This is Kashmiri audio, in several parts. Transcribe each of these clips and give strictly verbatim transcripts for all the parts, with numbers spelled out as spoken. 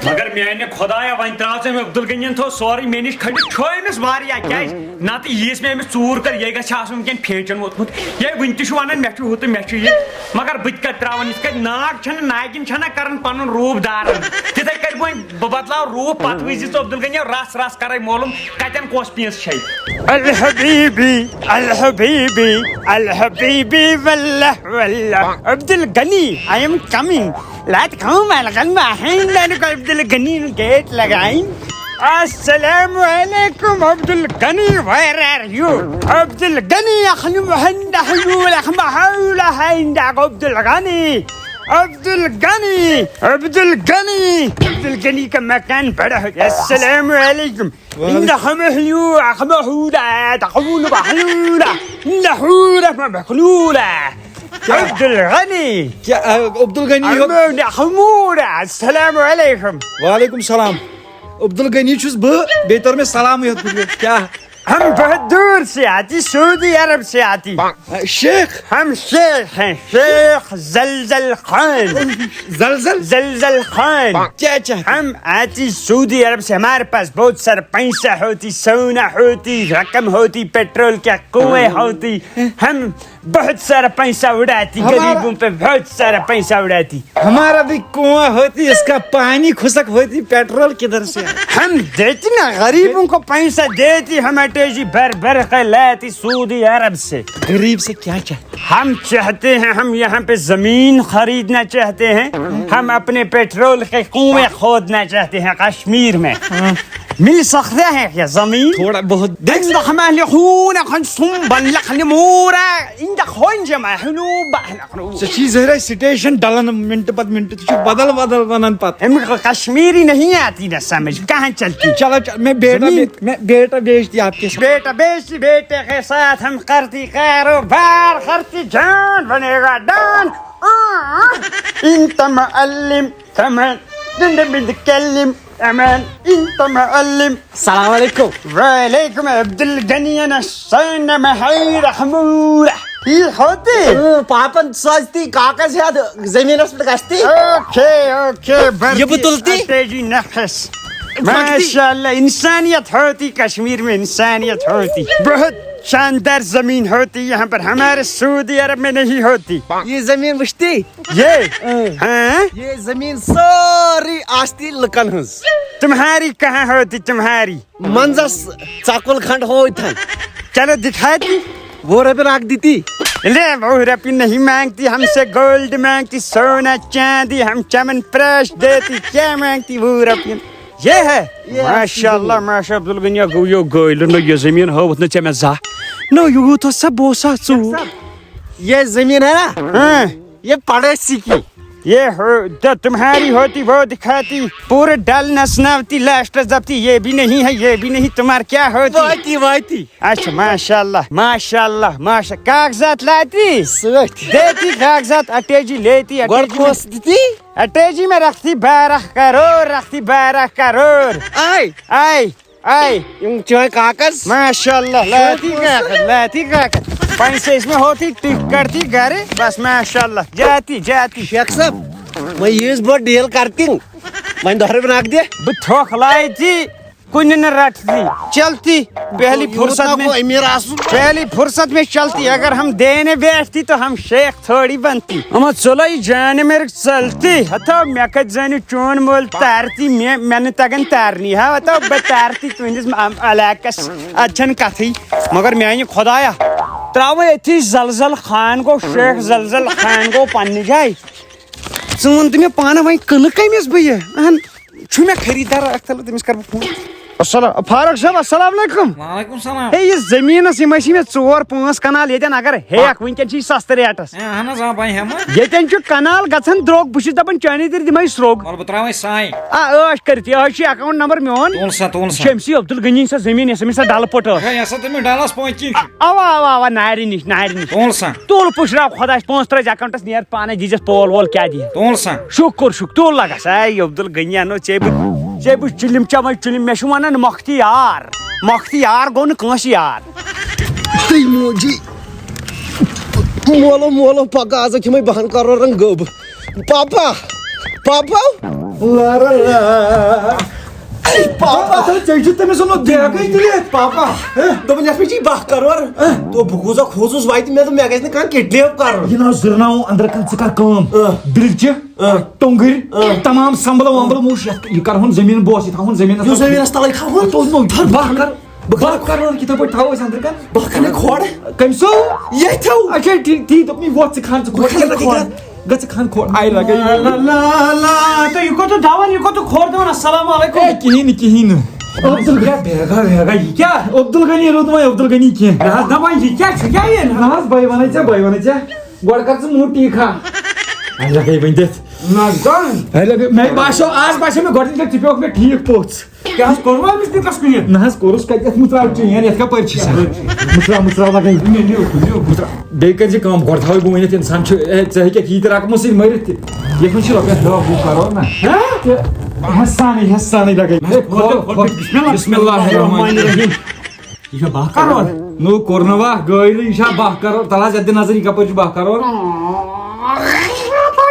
مگر میانہِ خۄدایا، وۄنۍ ترٛاو ژٕ أمۍ عبدالغنین، تھوٚو سورُے مےٚ نِش کھٔٹِتھ، چھوے أمِس واریاہ، کیازِ؟ نتہٕ ییٖژ مےٚ أمِس ژوٗر کٔر، یہِ گژھِ آسُن وٕنکیٚن پھیچن ووتمُت۔ یہِ وٕنہِ تہِ چھُ ونان مےٚ چھُ ہُہ تہٕ مےٚ چھُ یہِ، مگر بہٕ تہِ کتہِ ترٛاوان یِتھ کٔنۍ ناگ چھنہٕ ناگِن چھنہ کران پنُن روٗپ دارن، تِتھے کٔنۍ وۄنۍ بہٕ بدلاو روٗپ، پتہٕ وٕچھ زِ ژٕ عبدالغنی، رس رس کرے معلوم کتٮ۪ن کۄس پیٖنٛژ چھے۔ الحبیبی، الحبیبی، الحبیبی، واللہ، واللہ۔ Abdul Ghani, I am coming. لا تقوم الغنى عندك عبدالغنی گیٹ لگائیں۔ السلام علیکم Abdul Ghani, where are you؟ Abdul Ghani اخنو ہند حلول اخمحول عندك عبدالغنی۔ عبدالغنی، عبدالغنی، عبدالغنی کا مکان بڑا ہے۔ السلام علیکم۔ وعلیکم۔ عندك محلو اخمحول تقول محلولة۔ عندك حولة مخلولة۔ عبدالغنی۔ کیا، آ، عبدالغنی ہو؟ عمود اخمولة۔ السلام علیکم۔ وعلیکم السلام۔ عبدالغنی چھُس بہٕ، بیٚیہِ تٔر مےٚ سلامٕے یوت پھُٹرِتھ۔ کیٛاہ؟ ہم بہت دور سے آتی، سعودی عرب سے آتی۔ شیخ؟ ہم شیخ ہیں، شیخ زلزل خان۔ زلزل؟ زلزل خان۔ کیا چاہتے؟ ہم آتی سعودی عرب سے، ہمارے پاس بہت سارا پیسہ ہوتی، سونا ہوتی، رقم ہوتی، پیٹرول کے کنویں ہوتی۔ ہم بہت سارا پیسہ اڑاتی، ہمارا غریبوں پہ بہت سارا پیسہ اڑاتی۔ ہمارا بھی کنواں ہوتی، اس کا پانی خشک ہوتی، پیٹرول کدھر سے؟ ہم دیتی نا، غریبوں کو پیسہ دیتی، ہم اٹیجی بھر بھر کے لاتی سعودی عرب سے۔ غریب سے کیا چاہتے؟ ہم چاہتے ہیں، ہم یہاں پہ زمین خریدنا چاہتے ہیں، ہم اپنے پیٹرول کے کنویں کھودنا چاہتے ہیں کشمیر میں۔ مل سکتا ہے کیا زمین؟ تھوڑا بہت۔ دیکھ۔ عندك محلون خنصم بلخ نمورة، عندك خنجم حلوب احنا خنوب۔ ژےٚ چھی زہرے سٹیشن ڈلان منٹہٕ پتہٕ منٹہٕ، ژٕ چھُکھ بدل بدل ونان پتہٕ۔ أمۍ کشمیری نہیں آتی نا سمجھ، کہاں چلتی؟ چلو، چلو، میں بیٹا زمین۔ بے-، میں بیٹا بیچتی آپ کے ساتھ۔ بیٹا بیچتی، بیٹے کے ساتھ ہم کرتی کاروبار، کرتی جان بنے گا ڈان۔ آہ، انت معلم، تمن، دند بند کلم، امان، انت معلم۔ السلام علیکم۔ وعلیکم عبدالغنی، انا سن محی رحمورہ۔ یہ ہوتے؟ اۭں، پاپن سوزتی کاغذ ہیتھ زمینس پٮ۪ٹھ گژھتی۔ Okay, okay, برتی۔ یہ بہٕ تُلہٕ تی؟ اٹیجی نفس۔ پکتی۔ ماشاءاللہ، انسانیت ہوتی کشمیر میں، انسانیت ہوتی۔ بہت شاندار زمین ہوتی یہاں پر، ہمارے سعودی عرب میں نہیں ہوتی۔ یہ زمین وٕچھتی؟ یہ؟ اۭں۔ ہاں؟ یہ زمین سٲرٕے آستی لُکن ہٕنٛز۔ تمہاری کہاں ہوتی تمہاری؟ منزس ژکُل کھنڈ ہوتن۔ چلو دکھاتی۔ وُہ رۄپیَن اکھ دِتی۔ لے، وُہ رۄپیہِ نہیں مانگتی ہم سے، گولڈ مانگتی، سونا چاندی، ہم چمن پرش دیتی، کیا مانگتی وُہ رۄپیہِ؟ یہ ہے؟ یہ ہے۔ ماشاءاللہ، ماشاء عبدالغنی، گو یو گٲلۍ نو، یہ زمین ہٲوٕتھ نہٕ ژےٚ مےٚ زانٛہہ۔ نو، یوٗت اوس سا بوسا ژوٗ۔ یہ زمین ہے نا، ہاں۔ یہ پڑوسی کی۔ یہ ہو، تو تمہاری ہوتی وہ دکھاتی، پورے ڈل نسناوتی، لاسٹس دپتی، یہ بھی نہیں ہے، یہ بھی نہیں، تمہار کیا ہوتی؟ واتی، واتی۔ اچھا، ماشاءاللہ، ماشاءاللہ، ماشاء-، کاغذات لاتی؟ سۭتۍ۔ دیتی کاغذات، اٹیجی لیتی، گۄڈٕ اٹیجی میں، کھوس دِتی؟ اٹیجی میں رکھتی بارہ کروڑ، رکھتی بارہ کروڑ۔ آے۔ آے۔ آے۔ یِم چٲنۍ کاغذ۔ ماشاءاللہ، لاتی کاغذ، لاتی کاغذ۔ پیسے اس میں ہوتی، ٹک کرتی گھر، بس ماشاءاللہ، جاتی، جاتی۔ شیخ صاحب، وۄنۍ ییٖژ بٔڑ ڈیٖل کرتی، وۄنۍ دۄہ رۄپیہِ نقدِ۔ بہٕ تھوٚکھ لاتی، کُنہِ نہٕ رٹتی، چلتی، پہلی یوٗت فرصت نا میں، گوٚو أمیٖر آسُن۔ پہلی فرصت میں چلتی، اگر ہم دینے بیٹھتی تو ہم شیخ تھوڑی بنتی۔ اما ژوٚلے جانہِ میرِ ژلتی۔ ہتو مےٚ کتہِ زانہِ چون مول تارتی، مےٚ، مےٚ نہٕ تگان تارنی۔ ہا ہتو بہٕ تارتی تُہنٛدِس م-، علاقس۔ اتھ چھنہٕ کتھٕے۔ مگر میانہِ خدایا، تراوے أتھی زلزل خان گوٚو، شیخ زلزل خان گوٚو پننہِ جایہِ۔ ژٕ وَن تہٕ مےٚ پانہٕ وۄنۍ کٕنہٕ کٔمِس بہٕ یہِ؟ اہن، چھُ مےٚ خریٖدار اکھ، تَلہٕ تٔمِس کَرٕ بہٕ فون۔ السلام، فاروق صٲب، السلام علیکم۔ وعلیکم السلام۔ ہے، یہِ زٔمیٖنَس یِم ٲسی مےٚ ژور پانٛژھ کنال ییٚتٮ۪ن، اگر ہیٚکھ، وٕنکٮ۪ن چھِ یہِ سَستہٕ ریٹَس۔ ہے، اہن حظ، آ، بہٕ ہٮ۪مہٕ۔ ییٚتٮ۪ن چھُ کنال گژھان درٛوگ، بہٕ چھُس دَپان چٲنی دٔرۍ دِمَے سرٛوگ۔ وَلہٕ بہٕ ترٛاوَے سانہِ۔ آ، عٲش کٔرِتھ، یہِ حظ چھُ account number میون۔ تُل سا، تُل یہِ سا۔ چھُ أمۍ سٕے عبدالغنی سا زٔمیٖن، یَس أمِس سا ڈَلہٕ پوٚٹ ٲس۔ ہے، یہِ ہسا تٔمِس ڈَلَس پٲنٛژِ کِنۍ چھُ۔ اَوا، اَوا، اَوا، نارِ نِش، نارِ نِش۔ تُل سا۔ تُل پُشراو خۄدایَس، پانٛژھ ترٛٲے accountس، نیر پانے دیٖزٮ۪س پول وول کیٛاہ دِیہِ۔ تُل سا۔ شُکُر، شُکُر، تُل لگس۔ اے عبدالغنی، انو ژےٚ بہٕ، ژےٚ بہٕ چِلِم چمے چِلِم، مےٚ چھُ ونان مۄختیار۔ مۄختیار گوٚو نہٕ کٲنٛسہِ یار۔ تُہۍ موجی۔ مولو، مولو، پکا آز کھٮ۪مے بہن کرورن گٔب۔ پاپا، پاپا، پاپا، ژےٚ چھُ تٔمِس ووٚنمُت بیگٕے تُلِتھ، پاپا۔ دوٚپُن، "یَتھ منٛز چھِ باہ کرور۔" تو بہٕ کوٗتاہ کھوٗژُس وَتہِ، مےٚ دوٚپ، مےٚ گژھِ نہٕ کانٛہہ kidnap کرُن۔ یہِ نہ زٕرناوو أنٛدرٕ کَنہِ، ژٕ کر کٲم۔ اۭں۔ بِلچہِ، اۭں۔ ٹۄنٛگٕرۍ، اۭں۔ تمام سمبل ومبل موش، یَتھ یہِ کرہون زٔمیٖن بوس، یہِ تھاوہون زٔمیٖنَس یُس زٔمیٖنَس تَلٕے تھاوہون۔ تو نو، باہ کر۔ بہٕ کَرٕ باہ کرور کِتھٕ پٲٹھۍ تھاوو أسۍ أنٛدرٕ کَنہِ؟ بہٕ کَرٕ کھۄڈ۔ کٔمۍ سُہ؟ ییٚتھیو۔ اچھا، ٹھیٖک، ٹھیٖک، دوٚپُن، یہِ ووت ژٕ کھَن، ژٕ بہٕ کھۄڈ کَرٕ کیٛاہ لَگے کھۄڈ۔ گژھِ؟ گژھِ کھَن کھۄڈ۔ آے لَگے۔ لا، لا، لا، تہٕ یہِ کوٚت دَوان، یہِ کوٚت کھۄڈ دِوان؟ السلام علیکم۔ اے، کِہیٖنۍ نہٕ، کِہیٖنۍ نہٕ۔ عبدال، یہِ کیٛاہ بیگا ویگا، یہِ کیٛاہ؟ عبدالغنی روٗد وۄنۍ عبدالغنی کینٛہہ۔ نہ حظ، دَپان یہِ کیٛاہ چھُ، کیٛاہ یہِ؟ نہ حظ، بہٕ وَنَے ژےٚ، بہٕ وَنَے ژےٚ۔ گۄڈٕ کر ژٕ موٗ ٹیٖکھا۔ اَسہِ لَگے وۄنۍ دِتھ۔ نہ حظ، دَن۔ اَسہِ لَگے، مےٚ باسیو، آز باسیو مےٚ گۄڈٕنِچ لَٹہِ ژٕ پیوٚکھ مےٚ ٹھیٖک پوٚژھ۔ کیٛاہ حظ کوٚروٕ أمِس نِکَس کُنہِ؟ نہ حظ کوٚرُس کَتہِ، یَتھ مٕژراو چین، یَتھ کَپٲرۍ چھِ سا؟ مٕژراو، مٕژراو لَگٲیِتھ۔ نِو، نِو، نِو، مٕژراو۔ بیٚیہِ کٔرۍ زِ کٲم، گۄڈٕ تھاوَے بہٕ ؤنِتھ، اِنسان چھُ، اے، ژٕ ہیٚکَکھ ییٖتۍ رقمہٕ سۭتۍ مٔرِتھ تہِ۔ یَتھ منٛز چھِ رۄپیَس دَہ وُہ کَرور نہ۔ ہہ؟ تہٕ حِسانٕے، حِسانٕے لَگٲیِتھ۔ ہے، کھول، کھول، کھول۔ بِسمِ اللہ۔ بِسمِ اللہ الرحمٰن الرحیم۔ یہِ چھا باہ کرور؟ نو کوٚر نہ واہ گٲلۍ، یہِ چھا باہ کرور؟ تَلہٕ حظ یَتھ دِ نظر، یہِ کَپٲرۍ چھُ باہ کرور؟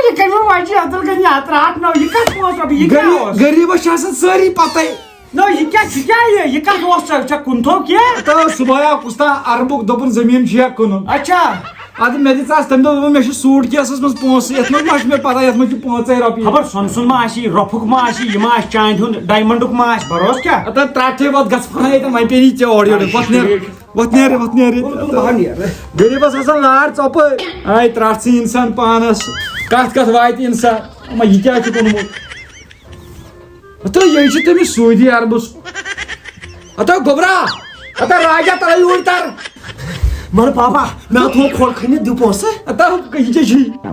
یہِ کٔمۍ وَجہِ اَتَل گٔے یہِ اَتھ راتھ نو، یہِ کَتھ اوس رۄبہِ؟ یہِ کیٛاہ غریٖب، اوس؟ غریٖبَس چھِ آسان سٲری پَتَے۔ نو، یہِ کیٛاہ، یہِ کیٛاہ یہِ؟ یہِ کَتھ اوس ژےٚ، ژےٚ کُنتھو کینٛہہ؟ تہٕ صُبحٲے آو کُستام عربُک، دوٚپُن زٔمیٖن چھُ یا کٕنُن۔ اچھا۔ اَدٕ مےٚ دِژ آز تَمہِ دۄہ، دوٚپُن مےٚ چھُ suitcase منٛز پونٛسہٕ، یَتھ منٛز ما چھِ مےٚ پَتہ، یَتھ منٛز چھِ پانٛژَے رۄپیہِ۔ خبر سۄنہٕ سُنٛد ما آسی، رۄپھُک ما آسی، یہِ ما آسہِ چاندِ ہُنٛد، diamondُک ما آسہِ، بروسہٕ کیٛاہ؟ اَتھ ترٛٹھے ووت گژھٕ پَنٕے تہٕ وۄنۍ پیٚیہِ ژےٚ اورٕ یورٕ، پَتہٕ نیر۔ وۄتھ نیر، وۄتھ نیر۔ وۄتھ نیر۔ غریٖبَس آسان لار ژۄپٲرۍ۔ آے ترٛٹھ ژھٕنہِ اِنسان پانَس۔ کَتھ کَتھ واتہِ اِنسان۔ اما یہِ کیٛاہ چھُکھ اوٚنمُت؟ ہتو یہِ چھُ تٔمِس سعودی عربَس۔ ہتو گوٚبرا، ہتو راجا تَلَے یوٗرۍ تَر۔ مگر پاپا، مےٚ تھوٚو کھۄڈ کھٔنِتھ، دِ پونٛسہٕ۔ ہتو یہِ کیٛاہ چھُے؟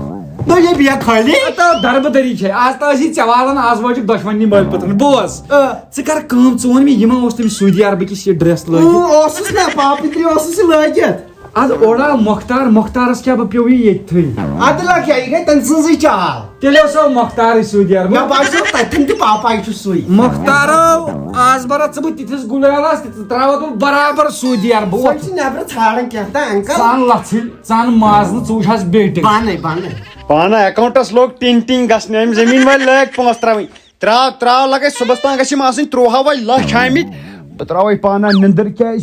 نہ، یہِ بیگ خٲلی۔ ہتو دربہٕ دٔری چھے۔ آز تہٕ ٲسی ژےٚ والان، آز وٲجِکھ دۄشوٕنی مٲلۍ پٔترَن۔ بوز۔ آ۔ ژٕ کر کٲم، ژٕ وَن مےٚ، یہِ ما اوس تٔمِس سعودی عربہٕ کِس یہِ dress لٲگِتھ؟ اۭں، اوسُس نا، پاپہٕ تہِ اوسُس یہِ لٲگِتھ۔ اَدٕ اوٚڑ آو مۄختار، مۄختارَس کیٛاہ بہٕ پیوٚو یہِ ییٚتھٕے؟ اَدٕ لَگ کیٛاہ، یہِ گٔے تٔمۍ سٕنٛزٕے چال۔ تیٚلہِ اوس سا مۄختارٕے سعودی عربہٕ؟ مےٚ باسیٚو تَتٮ۪ن تہِ پاپاے چھُ سُے۔ مۄختارو، آز بَرَتھ ژٕ بہٕ تِتھِس گُلیلَس، تہِ ترٛاوَتھ بہٕ برابر سعودی عربہٕ۔ سۄ چھِ نٮ۪برٕ ژھانٛڈان کینٛہہ تہٕ uncle۔ ژَن لَژھٕے، ژَن مازنہٕ، ژٕ وٕچھ حظ بیٹِنٛگ۔ پانَے، پانَے۔ پانہٕ account-َس لوٚگ ٹِنٛگ ٹِنٛگ گژھنہِ، أمۍ زٔمیٖن وٲلۍ لٲگۍ پونٛسہٕ ترٛاوٕنۍ۔ ترٛاو، ترٛاو، لَگے صُبحَس تام گژھِ یِم آسٕنۍ تُرٛواہ وَے لَچھ آمٕتۍ۔ بہٕ ترٛاوَے پانہٕ نِندٕر کیٛازِ؟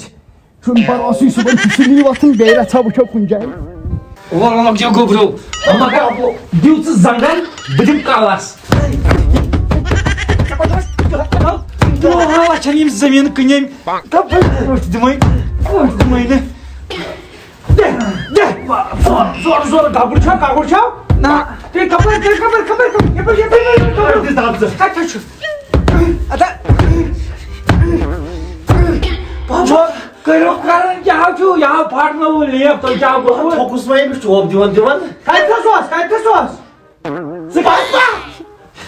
چھُنہٕ بروسٕے، صُبحن چھُ سُلی وۄتھُن، بیٚیہِ رَژھا وٕچھو کُنہِ جایہِ۔ وَلہٕ لۄکچو گوٚبرو، مگر دِیِو ژٕ زنٛگن، بہٕ دِمہٕ کَلَس۔ تُرٛواہَن لَچھَن یِم زٔمیٖن کٕنۍ أمۍ۔ کَپٲرۍ؟ أٹھ دِمَے، أٹھ دِمَے نہٕ۔ دِ، دِ۔ زور، زور، زور، گگُر چھا، گگُر چھا؟ نہ۔ تیٚلہِ کَپٲرۍ، تیٚلہِ کَپٲرۍ، کَپٲرۍ، کَپٲرۍ، یَپٲرۍ، یَپٲرۍ، یَپٲرۍ، یَپٲرۍ۔ دِ دَب ژٕ۔ کَتہِ چھُ؟ اَدٕ۔ پاپا۔ کٔرِو کران کیٛاہ چھُو؟ یہِ ہاو پھاٹنووُ لیب، تۄہہِ کیٛاہ گوٚوُ؟ تھوٚکُس وۄنۍ، بہٕ چھُس چوب دِوان دِوان۔ کتہِ تھَس اوس؟ کتہِ تھَس اوس؟ ژٕ کتہِ؟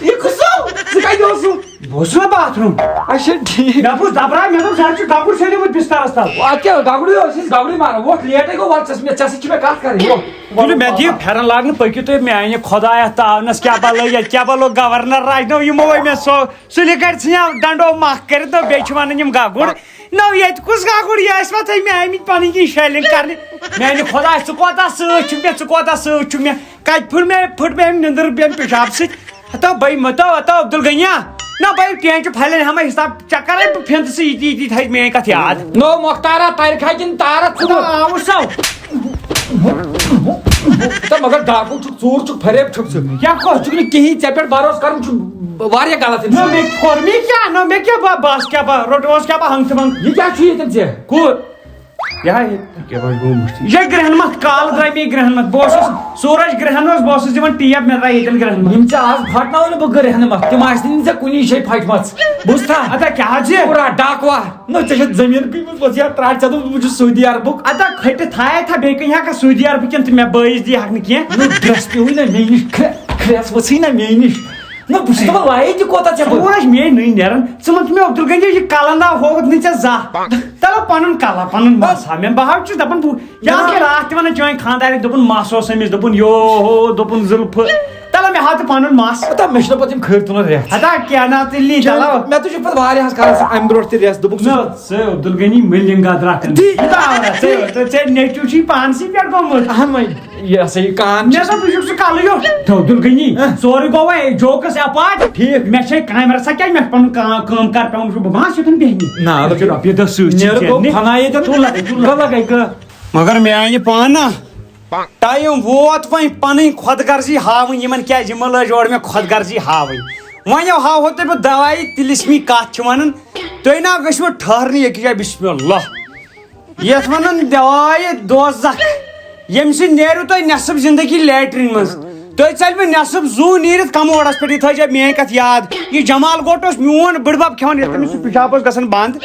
یہِ کُس اوس؟ ژٕ کتہِ اوسُکھ؟ بہٕ اوسُس نا باتھ روٗم۔ اچھا، ٹھیٖک۔ مےٚ بوٗز دبراے، مےٚ دوٚپ، زَن چھُ گگُر سیٚدیومُت بسترس تل۔ اَدٕ کیٛاہ، گگُرٕے اوس، أسۍ گگُرٕے ماران۔ ووٚتھ لیٹے گوٚو، وَلہٕ ژٕ، مےٚ، ژےٚ سۭتۍ چھِ مےٚ کَتھ کَرٕنۍ۔ ووٚتھ، تُلِو، ووٚتھ، مےٚ دِیِو ووٚتھ۔ پھٮ۪رن لاگنہٕ، پٔکِو تُہۍ، میٛانہِ خۄدایا، تاونس کیٛاہ بَلٲیی، کیٛاہ بَلو گورنر راجنو، یِمو ہے مےٚ سۄ سُلہِ گرِ ژھٕنیو ڈنڈو مکھ کٔرِتھ، نو بیٚیہِ چھِ ونان یِم گگُر۔ نو ییٚتہِ کُس گگُر یہِ؟ ٲسۍ وۄتھ ہے مےٚ آمٕتۍ پنٕنۍ کِنۍ شیلنگ کرنہِ۔ میانہِ خۄداے، ژٕ کوتاہ سۭتۍ چھُکھ مےٚ، ژٕ کوتاہ سۭتۍ چھُکھ مےٚ؟ کتہِ پھُٹ مےٚ، پھُٹ مےٚ أمۍ نِندٕر بیٚیہِ پِشاب سۭتۍ؟ ہتو بے متو، ہتو عبدالغنیا۔ نہ بے ٹینچ پھلٮ۪ن ہمے حساب چکر ہے، بہٕ پھِنتہٕ ژٕ یِتی یِتی تھاوِ میٲنۍ کتھ یاد۔ نو مۄختارا، ترِ کھا کِنہٕ تارَتھ ژٕ؟ ہتو آوُس سو۔ تہٕ مگر ڈاکو چھُکھ، ژوٗر چھُکھ، فریب چھُکھ ژٕ۔ کیٛاہ کوٚر؟ ژٕ چھُکھ نہٕ کِہیٖنۍ، ژےٚ پٮ۪ٹھ بھروسہٕ کَرُن چھُ واریاہ غلط نہ اِنسان۔ مےٚ کوٚر مےٚ کیٛاہ؟ نہ مےٚ کیٛاہ؟ بہٕ، بہٕ آسہٕ کیٛاہ؟ بہٕ روٚٹوس کیٛاہ؟ بہٕ ہنٛگہٕ تہٕ منٛگہٕ۔ یہِ کیٛاہ چھُ ییٚتٮ۪ن ژےٚ؟ کوٗر۔ یہِ ہا یہِ۔ کیٛاہ بہٕ گوٚمُت؟ یہِ چھےٚ گرٛہن مَتھ، کالہٕ درٛاے مےٚ یہِ گرٛہن مَتھ۔ بہٕ اوسُس، سورج گرٛہن اوس، بہٕ اوسُس دِوان ٹیپ، مےٚ درٛاے ییٚتٮ۪ن گرٛہن مَتھ۔ یِم ژےٚ آز پھٹناوَے نہٕ بہٕ گرٛہن مَتھ، تِم آسہِ نہٕ ژےٚ کُنی جایہِ پھٹمَژٕ۔ بوٗزتھا؟ اَدا کیٛاہ حظ چھِ؟ پوٗرا ڈاکوا۔ نہ، ژےٚ چھےٚ زٔمیٖن کٕنمٕژ، بہٕ ژےٚ ترٛاٹھ، ژےٚ دوٚپ، بہٕ چھُس سعودی عربُک۔ اَدا کھٔٹِتھ تھایے تھا، بیٚیہِ کَنہِ ہٮ۪کھا سعودی عربہٕ کِنہٕ تہٕ مےٚ بٲیِس دی ہٮ۪کھ نہٕ کینٛہہ؟ نہ، dress پیوٚوُے نہ مے نِش، کھرٛ-، کھرٛٮ۪س ؤژھٕے نہ مے نِش۔ نہ، بہٕ چھُس دَپان، لایے تہِ کوتاہ ژےٚ بہٕ؟ سورج مے نٔے نیران، ژٕ وَن تہٕ مےٚ عبدالغنی، یہِ کَلَن داو ہووُکھ نہٕ ژےٚ زانٛہہ۔ تَلہٕ پَنُن کَلہٕ، پَنُن مَس ہا۔ مےٚ بہٕ ہا چھُس دَپان، بہٕ، یہِ حظ نہ۔ گٔے راتھ تہِ وَنان چٲنۍ خانٛدارٮ۪ن، دوٚپُن، مَس اوس أمِس، دوٚپُن، یو ہو، دوٚپُن، زُلفہٕ۔ تَلہٕ مےٚ ہاو تہٕ پَنُن مَس۔ ہتا مےٚ چھُنہ پَتہٕ یِم کھٔرۍ تُلان رٮ۪تھ۔ ہتا کیٛاہ نا تیٚلہِ نی، چٲنۍ، تَلہٕ۔ مےٚ تُج پَتہٕ واریاہَس کالَس اَمہِ برونٛٹھ تہِ رٮ۪تھ، دوٚپُکھ، نہ، ژٕ ژٕ عبدالغنی مٔلِنٛگا درٛکھ۔ دی۔ یہِ تہِ آو رَژھ، ژےٚ، ژےٚ، ژےٚ نیٚچوٗ چھُے پانسٕے پٮ۪ٹھ گوٚمُت۔ اَہَن وۄنۍ۔ یہِ ہسا یہِ کان چھِ۔ مےٚ دوٚپ، یہِ چھُکھ ژٕ کَلہٕ یوت۔ عبدالغنی، ہہ؟ سورُے گوٚو وۄنۍ جوکس اپارٹ۔ ٹھیٖک۔ مےٚ چھے کامہِ رژھا کیٛازِ؟ مےٚ چھُ پنُن کٲم، کٲم کر پٮ۪وان، بہٕ چھُس، بہٕ ما چھُس یوٚتن بیٚہنہِ؟ نہ، مےٚ چھُ رۄپیہِ دہ سۭتۍ چھِ نیرٕ گوٚو زیننہِ۔ فنا ییٚتٮ۪تھ۔ ژٕ لگے کٲم۔ بہٕ لگے کٲم۔ مگر میانہِ پانہ ٹایم ووت وۄنۍ پنٕنۍ خۄد غرضی ہاوٕنۍ یِمن، کیٛازِ یِمن لٲج یورٕ مےٚ خۄد غرضی ہاوٕنۍ۔ وۄنۍ ہاوہو تۄہہِ بہٕ دوایہِ تِلسمی کتھ چھِ ونان۔ تُہۍ نا گٔژھِو ٹھہرنہِ ییٚکہِ جایہِ، بسم اللہ۔ یتھ ونان دوایہِ دوزخ۔ ییٚمہِ سۭتۍ نیرِو تۄہہِ نٮ۪صٕف زندگی لیٹرین منٛز۔ تُہۍ ژلوٕ نٮ۪صٕف زُو نیٖرِتھ کموڈس پٮ۪ٹھ، یہِ تھٲیزیو میٲنۍ کتھ یاد۔ یہِ جمال گوٚٹ اوس میون بٕڈبب کھٮ۪وان، ییٚلہِ تٔمِس سُہ پِشاب اوس گژھان بنٛد،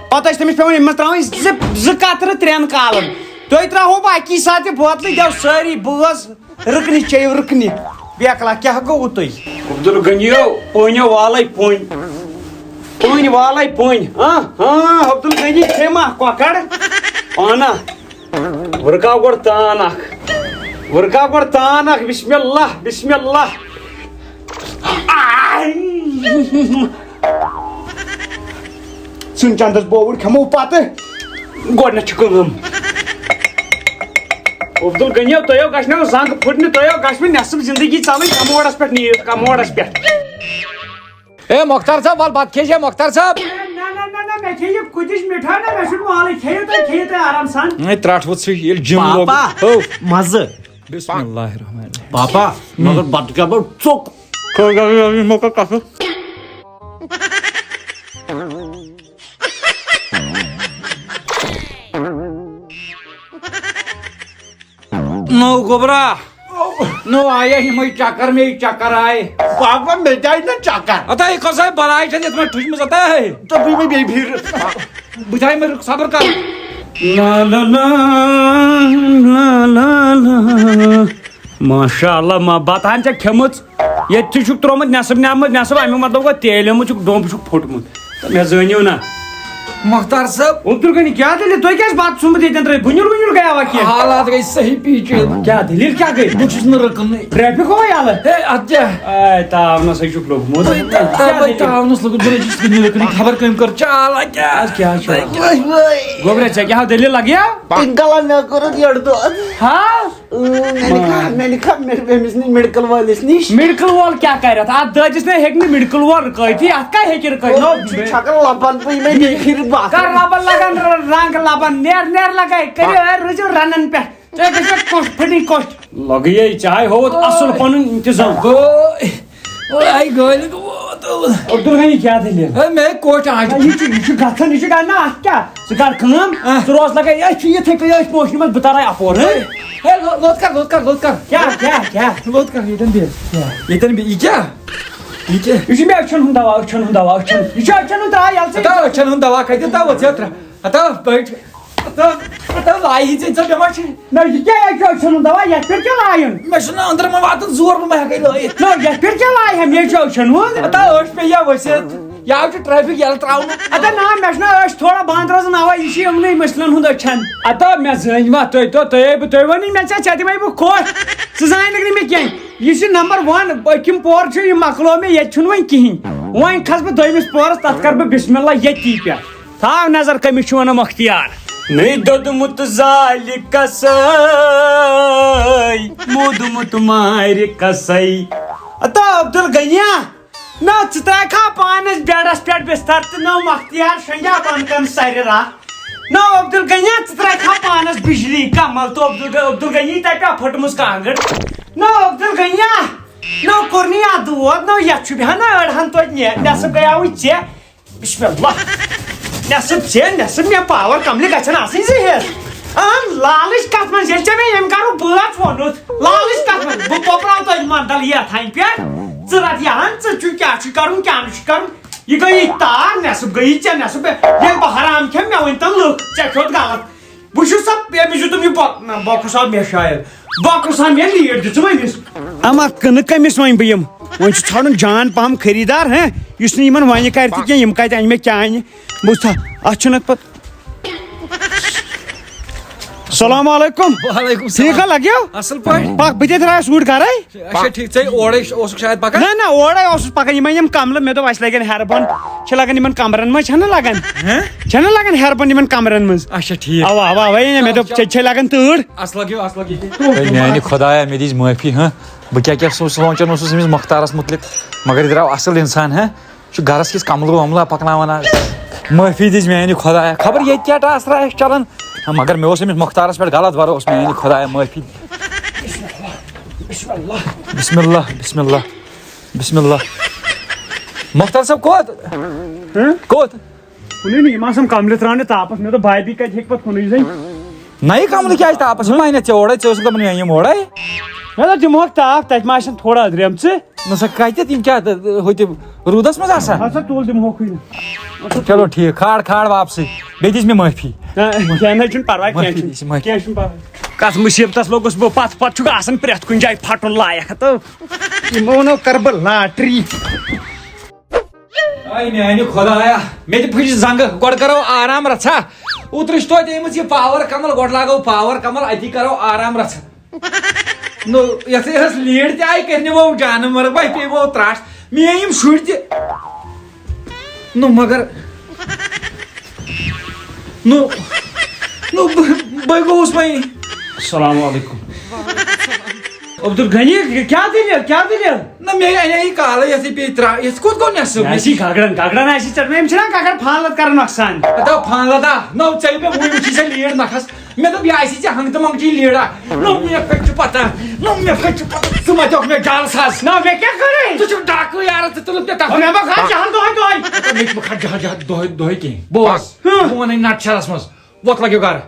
پتہٕ ٲسۍ تٔمِس پٮ۪وان ییٚمہِ منٛز ترٛاوٕنۍ زٕ، زٕ قطرٕ ترٛٮ۪ن کالن۔ تُہۍ ترٛاوہو بہٕ اکی ساتہٕ یہِ بوتلٕے، دِیو سٲری بٲژ۔ رُکنہِ چیٚیِو رُکنہِ۔ بیکلا کیٛاہ گوٚوُ تُہۍ؟ عبدالغنیو، پونیو والے پوٚنۍ۔ پوٚنۍ والے پوٚنۍ۔ ہاں، ہاں، عبدالغنی کھے ما کۄکر؟ انا۔ ورکاو گۄڈٕ تان اکھ۔ ورکاو گۄڈٕ تان اکھ۔ بسم اللہ، بسم اللہ۔ آے۔ ژھٕن چندس بووُر کھٮ۪مو پتہٕ۔ گۄڈٕنٮ۪تھ چھِ کٲم۔ عبدالغنیو، تۄہیو گژھِ نہٕ زنٛگ پھُٹنہِ، تۄہیو گژھِ نہٕ نٮ۪صٕف زندگی ژلٕنۍ کموڈس پٮ۪ٹھ نیٖرِتھ، کموڈس پٮ۪ٹھ۔ اے مۄختار صٲب، وَلہٕ بَتہٕ کھے زِ، مۄختار صٲب۔ نہ، نہ، نہ، نہ، مےٚ کھیٚیہِ یہِ کُتِج مِٹھٲے نہ، مےٚ چھُنہٕ مالٕے، کھیٚیِو تُہۍ، کھیٚیِو تُہۍ آرام سان۔ ہے، ترٛٹھ ووٚتھ سُہ ییٚلہِ جِم لوٚگ۔ پاپا، ہو۔ مَزٕ۔ بسم اللہ الرحمن الرحیم۔ پاپا، مگر بَتہٕ کھٮ۪مہٕ بہٕ ژوٚک۔ کھو، کھو، کھو، یہِ مۄکل کَتھٕ۔ نو گوٚبرا، نو آیا یِمے چکر، مے چکر آے۔ پاپا، مےٚ تہِ آے نہ چکر۔ اتا یہِ کۄس آے بلاے چھےٚ یتھ منٛز ٹھُجمٕژ اتا ہے؟ تہٕ بہٕ یِمے بیٚیہِ پھِرِ۔ بہٕ تہِ آے مےٚ رُک صبر کر۔ لا لا لا، لا لا لا۔ ماشاء اللہ، ما بتہٕ ہن ژےٚ کھیٚمٕژ۔ ییٚتہِ تہِ چھُکھ ترٛوومُت نٮ۪صٕف نیمت نٮ۪صٕف، اَمیُک مطلب گوٚو تیلیومُت چھُکھ، ڈوٚمب چھُکھ پھوٚٹمُت۔ تہٕ مےٚ زٲنِو نا۔ مۄختار صٲب۔ عبدالغنی، کیٛاہ دٔلیٖل؟ تُہۍ کیٛازِ بتہٕ ژھُنمُت ییٚتٮ۪ن ترٛٲوِتھ؟ بُنیُل وُنیُل گٔیاوا کینٛہہ؟ حالات گٔے صحیح پیچیدٕ۔ کیٛاہ دٔلیٖل کیٛاہ گٔے؟ بہٕ چھُس نہٕ رُکنٕے۔ ٹریفک گوٚو یَلہٕ؟ ہے، اَدٕ کیٛاہ؟ اے، تاونَسٕے چھُکھ لوٚگمُت۔ تۄہہِ، تۄہہِ، کیٛاہ تۄہہِ دٔلیٖل؟ تاونَس لوٚگُن، بہٕ نَے چھُس نہٕ رُکنٕے۔ خبر کٔمۍ کٔر چال، اَدٕ کیٛاہ؟ اَدٕ کیٛاہ چھُ؟ گوٚبرا، ژےٚ کیٛاہ دٔلیٖل لگیا؟ اِنکلا مےٚ کوٚرُتھ یٔڈ دود۔ ہا؟ اۭں، مےٚ نِکھا، مےٚ نِکھا، مےٚ، أمِس نِش میڈیکل وٲلِس نِش۔ میڈیکل وول کیٛاہ کرِ اَتھ؟ اَتھ دٲدِس نے ہیٚکہِ نہٕ میڈیکل وول رُکٲیتھٕے، اَتھ کیٛاہ ہیٚکہِ رُکٲیِتھ؟ نو، چھُ چھکان لبن تہٕ یِمے بیٚیہِ پھِرِ بَتھ۔ کر لبن لگان ر-، رنگ لبن، نیر، نیر لگے، کٔرِو، اے، روٗزِو رنن پٮ۪ٹھ۔ تُہۍ گٔژھِو کوٚٹھ پھٕٹِنۍ کوٚٹھ۔ لگے چاے ہوت اصل پنُن انتظام۔ گوٚو۔ او، آے گٲلۍ گوٚو ووت۔ عبدالغنی، کیٛاہ دٔلیٖل؟ ہے، مےٚ کوٚٹ آز۔ ہے، یہِ چھُ، یہِ چھُ گژھان، یہِ چھُ گژھان۔ نہ، اَتھ کیٛاہ؟ ژٕ کر کٲم، آ۔ ژٕ روز لگے أتھۍ، یِتھَے کٔنۍ أتھۍ پوشہِ منٛز، بہٕ ترے اپور۔ ہے، ہے، لو-، لوٚت کر، لوٚت کر، لوٚت کر۔ کیٛاہ، کیٛاہ، کیٛاہ؟ لوٚت کر، ییٚتٮ۪ن بیٚہہ۔ کیٛاہ؟ ییٚتٮ۪ن بیٚہہ، یہِ کیٛاہ؟ یہِ کیٛاہ؟ یہِ چھُ مےٚ أچھن ہُنٛد دوا، أچھن ہُنٛد دوا، أچھن۔ یہِ چھُ أچھن ہُنٛد دوا، ییٚلہِ ژٕ ہتا أچھن ہُنٛد دوا کھَتہِ، ہتا وۄتھ ژےٚ ترٛ-، ہتا بٔٹھۍ۔ ہتا، ہتا لایہِ ژےٚ، ژےٚ بٮ۪مار چھِ۔ نہ، یہِ کیٛاہ، یہِ چھُ أچھن ہُنٛد دوا، یَتھ پٮ۪ٹھ کیٛاہ لایَن؟ مےٚ چھُنہٕ أنٛدرٕ مہ واتان زور، بہٕ ما ہٮ۪کَے لٲیِتھ۔ نہ، یَتھ پٮ۪ٹھ کیٛاہ لایہِ ہا؟ مےٚ چھُ أچھن ہُنٛد۔ ہتا أچھ پیٚیہِ یا ؤسِتھ، یا چھُ ٹریفک یَلہٕ ترٛاونہٕ۔ ہتا نہ، مےٚ چھُنہ أچھ تھوڑا بنٛد روزان، اَوَے یہِ چھُ یِمنٕے مٔسلَن ہُنٛد أچھن۔ ہتا مےٚ زٲنۍ ما تُہۍ، تۄ-، تۄہے بہٕ، تُہۍ ؤنِو مےٚ ژےٚ، ژےٚ دِمَے بہٕ کھوٹھ۔ ژٕ زانَکھ نہٕ مےٚ کینٛہہ۔ یُس یہِ نمبر ون، پٔتِم پور چھُ، یہِ مۄکلو مےٚ، ییٚتہِ چھُنہٕ وۄنۍ کِہیٖنۍ۔ وۄنۍ کھسہٕ بہٕ دوٚیمِس پورس، تتھ کرٕ بہٕ بسم اللہ ییٚتی پٮ۪ٹھ۔ تھاو نظر، کٔمِس چھُ ونان مۄختیار۔ نٔے دوٚدمُت زالہِ کسٲے، موٗدمُت مارِ کسٲے۔ اتا عبدالغنیا، نہ، ژٕ ترٛاوکھا پانس بیڈس پٮ۪ٹھ بستر تہٕ نہ مۄختیار شۄنگیا بۄن کن سرِ راہ۔ نہ، عبدالغنیا، ژٕ ترٛاوکھا پانس بجلی کمل تہٕ عبدالغ-، عبدالغنی تپیا پھٔٹمٕژ کانٛگٕر۔ نہ، عبدالغنیا، نہ کوٚرنٕے اتھ دود، نہ یتھ چھُ بیہان، نہ أڑہن توتہِ نے-، نٮ۪صٕف گٔیاوٕے ژےٚ۔ بسم اللہ۔ نٮ۪صٕف ژےٚ، نٮ۪صٕف مےٚ، پاور کملہِ گژھن آسٕنۍ زٕ حصہٕ۔ اہن، لالٕچ کتھ منٛز، ییٚلہِ ژےٚ مےٚ ییٚمہِ گرُک بٲژ ووٚنُتھ، لالٕچ کتھ منٛز؟ بہٕ پوٚپراو تۄہہِ مندل یتھ ہنہِ پٮ۪ٹھ۔ ژٕ رٹ یہِ ہن، ژٕ چھُ کیٛاہ چھُ کرُن، کیٛاہ نہٕ چھُ کرُن۔ یہِ گٔیی تار، نٮ۪صٕف گٔیی ژےٚ، نٮ۪صٕف گٔے-، ییٚلہِ بہٕ حرام کھٮ۪مہٕ، مےٚ ؤنۍ تن لُکھ، ژےٚ کھیوٚتھ غلط۔ بہٕ چھُس سا، أمِس دیُتُم یہِ بۄ-، نہ، بۄکُس آو مےٚ شاید۔ بۄکُس آو مےٚ لیٖڈ دیُتُم أمِس۔ اما کٕنہٕ کٔمِس وۄنۍ بہٕ یِم؟ وۄنۍ چھُ ژھانڈُن جان پہم خریٖدار، ہیں؟ یُس نہٕ یِمن وَنہِ کرِ تہِ کینٛہہ، یِم کتہِ اَنہِ مےٚ چانہِ؟ بوٗزتھا، اتھ چھُنہٕ پتہٕ۔ السلام علیکم۔ وعلیکم السلام۔ ٹھیٖک ہا لگیو؟ اصل پٲٹھۍ۔ پکھ، بہٕ تہِ درٛایس اوٗرۍ گرے۔ اچھا، ٹھیٖک، ژے اورے اوسُکھ شاید پکان۔ نہ، نہ، اورے اوسُس پکان۔ یِمے یِم کملہٕ، مےٚ دوٚپ، اسہِ لگن ہیرٕ بۄن، چھِ لگان یِمن کمرن منٛز، چھَنہٕ لگان؟ ہہ؟ چھَنہٕ لگان ہیرٕ بۄن یِمن کمرن منٛز؟ اچھا، ٹھیٖک۔ اوا، اوا، اوے، مےٚ دوٚپ، چلو۔ ژےٚ چھے لگان تۭر۔ اصل لگیو، اصل لگیو۔ ہے میانہِ خۄدایا، مےٚ دِژ معٲفی، ہہ؟ بہٕ کیٛاہ کیٛاہ سونٛچ-، سونٛچان اوسُس أمِس مۄختارس مُتعلق، مگر یہِ درٛاو اصل انسان، ہہ؟ یہِ چھُ گرس کِس کملہٕ وملہٕ پکناوان آز۔ معٲفی دِژ میانہِ خۄدایا، خبر ییٚتہِ کیٛاہ ٹاسرا آسہِ چلان۔ ہہ، مگر مےٚ اوس أمِس مۄختارس پٮ۪ٹھ غلط بھروسہٕ، میانہِ خۄدایا معٲفی۔ بسم اللہ، بسم اللہ، بسم اللہ۔ مۄختار صٲب کوٚت؟ ہہ؟ کوٚت؟ کُنُے نہٕ، یِم آسَن کملہِ ترٛاونہِ تاپس۔ مےٚ دوٚپ، بھابھی کتہِ ہیٚکہِ پتہٕ کُنُے زٔنۍ؟ نَیہِ کملہٕ کیٛازِ تاپس؟ یِم آیہِ نہ ژےٚ اورے، ژےٚ اوسُکھ دَپان یِم اورے۔ مےٚ دوٚپ، دِمہوکھ تاپھ، تتہِ ما آسَن تھوڑا درٛمژٕ۔ نہ سا کتہِ، یِم کیٛاہ تہٕ ہُتہِ روٗدس منٛز آسان؟ ہسا تُل، دِمہوکھٕے نہٕ۔ چلو ٹھیٖک، کھار کھار واپسٕے، بیٚیہِ دِژ مےٚ معٲفی۔ نہ، کینٛہہ نہ چھُنہٕ پرواے، کینٛہہ معٲفی چھُنہٕ، دِژ معٲفی۔ کینٛہہ چھُنہٕ پرواے۔ کتھ مُصیبتس لوٚگُس بہٕ پتھ، پتہٕ چھُکھ آسان پرٛٮ۪تھ کُنہِ جایہِ پھٹُن لایق، ہتو۔ یِمو نو کٔر بہٕ لاٹری۔ آے میانہِ خۄدایا، مےٚ تہِ پھٕج زنٛگہٕ، گۄڈٕ کرو آرام رژھا۔ اوترٕ چھِ توتہِ أنمٕژ یہِ پاور کمل، گۄڈٕ لاگو پاور کمل، أتی کرو آرام رژھا۔ نو، یتھ ٲس لیٖڈ تہِ آیہِ کٔرنہِ وو جانہٕ مرگ، وۄنۍ پیٚیہِ وو ترٛٹھ۔ میٲنۍ یِم شُرۍ تہِ۔ نو مگر، نو، نو، بہٕ، بہٕ گوٚوُس وۄنۍ۔ السلام علیکم۔ عبدالغنی، کیٛاہ دٔلیٖل؟ کیٛاہ دٔلیٖل؟ نہ، مےٚ اَنے یہِ کالے، یَتھ یہِ پیٚیہِ ترٛا-، یَتھ کوٚت گوٚو نٮ۪صٕف؟ یہِ آسی گگڑن، گگڑن آسی ژےٚ، أمۍ چھِنہ گگر فانلت کران نۄقصان۔ ہتا فانلت ہا، نو ژےٚ مےٚ وُنہِ وٕچھی ژےٚ لیٖڈ نکھس۔ مےٚ دوٚپ، یہِ آسی ژےٚ ہنٛگتہٕ منٛگچی لیٖڈا۔ نو مےٚ کتہِ چھُ پتہ؟ نو مےٚ کتہِ چھُ پتہ؟ ژٕ ما دِکھ مےٚ جالس حظ؟ نہ، مےٚ کیٛاہ کٔرٕے؟ ژٕ چھُکھ ڈاکوٗ یارٕ، ژٕ تُلُکھ مےٚ تتھ۔ مےٚ ما کھا جہل دۄہے دۄہے؟ مےٚ تہِ ما کھا جہل جہل دۄہے دۄہے کینٛہہ۔ بوز، ہاں۔ بہٕ وَنَے نَٹہٕ شَرَس منٛز۔ وۄتھ لَگیو گَرٕ۔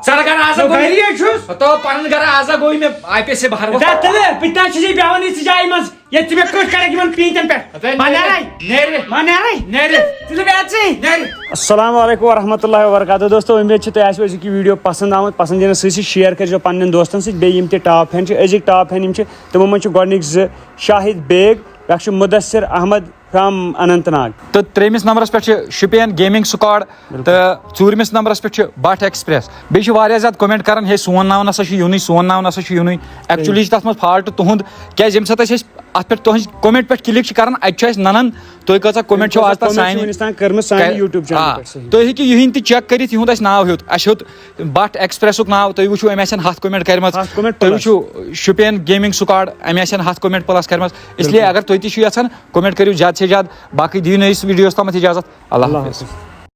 ژٕ لَگَن آز ہا نو، گوٚو۔ گَری ہے چھُس۔ تو پَنُن گَرٕ آز ہا گوٚو مےٚ آیہِ پے سے بَہَر۔ وۄتھ۔ دا تیٚلہِ، بہٕ تہِ نہ چھُس یہِ بیٚہوان یِژھ جایہِ منٛز، ییٚتہِ ژٕ مےٚ کٔٹ کَرَکھ یِمَن پیٖنٛتٮ۪ن پٮ۪ٹھ۔ ہَتہٕ ہے ما نیرِ، نیرَے؟ نیرِ۔ ما نیرَے؟ نیرِ۔ ژٕ دَپے اَژٕے؟ نیرِ۔ السلام علیکم ورحمۃ اللہ وبرکاتہ۔ دوستو، اُمید چھِ تۄہہِ آسِوٕ أزیُک یہِ ویٖڈیو پَسنٛد آمُت۔ پَسنٛد یِنَس سۭتۍ سۭتۍ شِیَر کٔرۍزیو پنٛنٮ۪ن دوستَن سۭتۍ۔ بیٚیہِ یِم تہِ ٹاپ فین چھِ، أزِکۍ ٹاپ فین یِم چھِ، تِمو منٛز چھِ گۄڈٕنِکۍ زٕ شاہد بیگ، بیٛاکھ چھُ مُدثر احمد فرام اننت ناگ۔ تہٕ ترٛیٚیمِس نمبرَس پٮ۪ٹھ چھِ شُپین گیمنگ سکواڈ، بِلکُل۔ تہٕ ژوٗرمِس نمبرَس پٮ۪ٹھ چھِ بٹ ایکسپریس۔ بیٚیہِ چھِ واریاہ زیادٕ کومنٹ کران، "ہے، سون ناو نسا چھُ یِونٕے، سون ناو نسا چھُ یِونٕے۔" ایکچُلی چھِ تَتھ منٛز فالٹ تُہُنٛد، کیٛازِ ییٚمہِ ساتہٕ أسۍ، أسۍ اَتھ پٮ۪ٹھ تُہٕنٛز کومنٹ پٮ۪ٹھ کِلِک چھِ کران، اَتہِ چھُ اَسہِ نَنان، تُہۍ کۭژاہ کومنٹ چھو آز تَتھ کۭژاہ کومنٹ چھِ سانہِ۔ وٕنیُک تام کٔرمٕژ سانہِ کا-، YouTube چینل آ، پٮ۪ٹھ، صحیح۔ تُہۍ ہیٚکِو یِہِنٛدۍ تہِ چیک کٔرِتھ، یِہُنٛد آسہِ ناو ہیوٚت، اَسہِ ہیوٚت بٹ ایکسپریسُک ناو، تُہۍ وٕچھِو، أمۍ آسن ہَتھ کومنٹ کٔرمٕژ۔ ہَتھ کومنٹ تُہۍ پلس۔ وٕچھِو شُپین گیمنگ سکواڈ، أمۍ آسن ہَتھ کومنٹ پلس کٔرمٕژ۔ اس لیے بِلکُل۔ اگر تُہۍ تہِ چھِو یژھان، کومنٹ کٔرِو زیادٕ سے زیادٕ۔ باقٕے دِیِو نٔیِس ویٖڈیوَس تامَتھ اِجازت۔ اللہ اللہ حافظ۔ حافظ۔